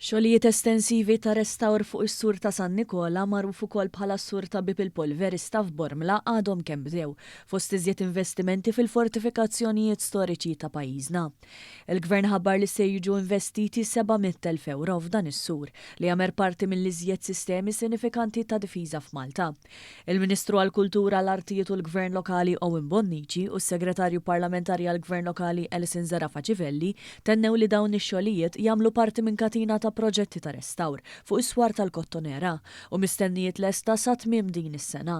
Xogħlijiet estensivi ta' restawr fuq is-Sur ta' San Nikola, magħruf ukoll bħala s-Sur ta' Bieb il-Polverista f'Bormla għadhom kemm bdew, fost iżjed investimenti fil-fortifikazzjonijiet storiċi ta' pajjiżna. Il-Gvern ħabbar li se jiġu investiti 700,000 ewro f'dan is-sur, li jagħmer parti mill-iżjed sistemi sinifikanti ta' difiża f'Malta. Il-Ministru għall-Kultura, l-Artijiet u l-Gvern Lokali Owen Bonnici u s-Segretarju Parlamentari għall-Gvern Lokali Alison Zerafa Civelli tennew li dawn ix-xogħlijiet jagħmlu parti minn katina ta' proġetti ta' restawr fuq is-swar tal-Kottonera u mistenni jitlesta sa tmiem din is-sena.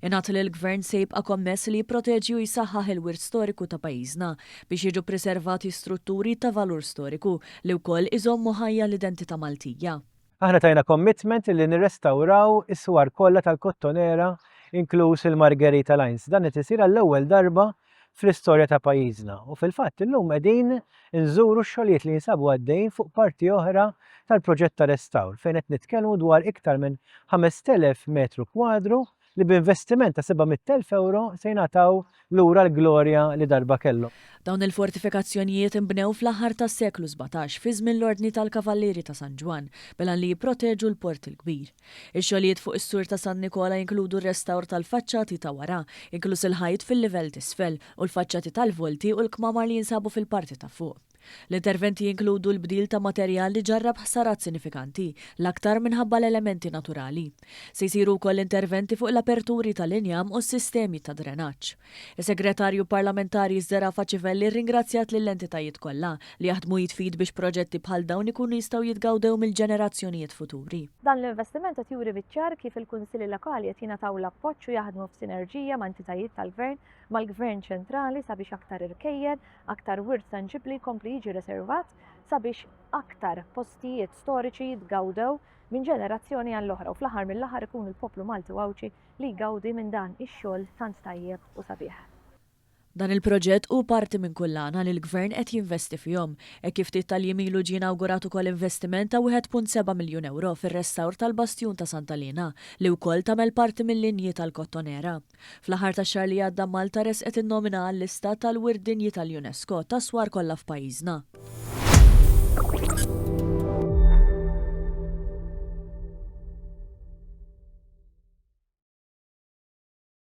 Ingħad li l-Gvern se jibqa' kommess li jipproteġi u jsaħħaħ il-wirt storiku ta' pajjiżna biex jiġu ppriservati strutturi ta' valur storiku li wkoll iżommu ħajja l-identità Maltija. Aħna tajna commitment li nirrestawraw is-swar kollha tal-Kottonera inkluż il-Margherita Lines. Dan qed isir għall-ewwel darba fl-istorja ta' pajjiżna u fil-fatt illum qegħdin inżuru x-xogħlijiet li jinsabu għaddejjin fuq parti oħra tal-proġett ta' restawr fejn qed nitkellmu dwar iktar minn 5,000 metru kwadru li b'investiment ta' 700,000 ewro se jingħataw lura l-glorja li darba kellhom. Dawn il-fortifikazzjonijiet inbnew fl-aħħar tas-seklu 17 fi żmien l-Ordni tal-Kavallieri ta' San Ġwann bil-għan li jipproteġu l-Port il-Kbir. Ix-xogħlijiet fuq is-Sur ta' San Nikola jinkludu r-restawr tal-faċċati ta' wara, inkluż il-ħajt fil-livell t'isfel, u l-faċċati tal-volti u l-kmamar li jinsabu fil-parti ta' fuq. L-interventi jinkludu l-bdil ta' materjal li ġarrab ħsarat sinifikanti, l-aktar minħabba l-elementi naturali. Se jsiru wkoll interventi fuq l-aperturi tal-injam u s-sistemi ta' drenaġġ. Is-Segretarju Parlamentari Zerafa Civelli rringrazzjat lill-entitajiet kollha li jaħdmu id f'id biex proġetti bħal dawn ikunu jistgħu jitgawdew mill-ġenerazzjonijiet futuri. Dan l-investiment qed juri biċ-ċar kif il-Kunsilli Lokali qed jingħataw l-appoġġ u jaħdmu f'sinerġija ma' entitajiet tal-Gvern, mal-Gvern ċentrali sabiex aktar irkejjen, aktar wirt tanġibbli jkompli jiġi riservat sabiex aktar postijiet storiċi jitgawdew minn ġenerazzjoni għall-oħra u fl-aħħar mill-aħħar ikun il-poplu Malti u Għawdxi li jgawdi minn dan ix-xogħol tant tajjeb u sabiħ. Dan il-proġett hu parti minn kullana li l-Gvern qed jinvesti fihom, hekk kif ftit tal-jiem ilu ġie inawgurat ukoll investiment ta' 1.7 miljun ewro fir-restawr tal-Bastjun ta' Santa Liena li wkoll tagħmel parti mil-linji tal-Kottonera. Fl-aħħar tax-xahar li għadda Malta ressqet in-nomina għal-lista tal-Wirt Dinji tal-UNESCO tas-swar kollha f'pajjiżna.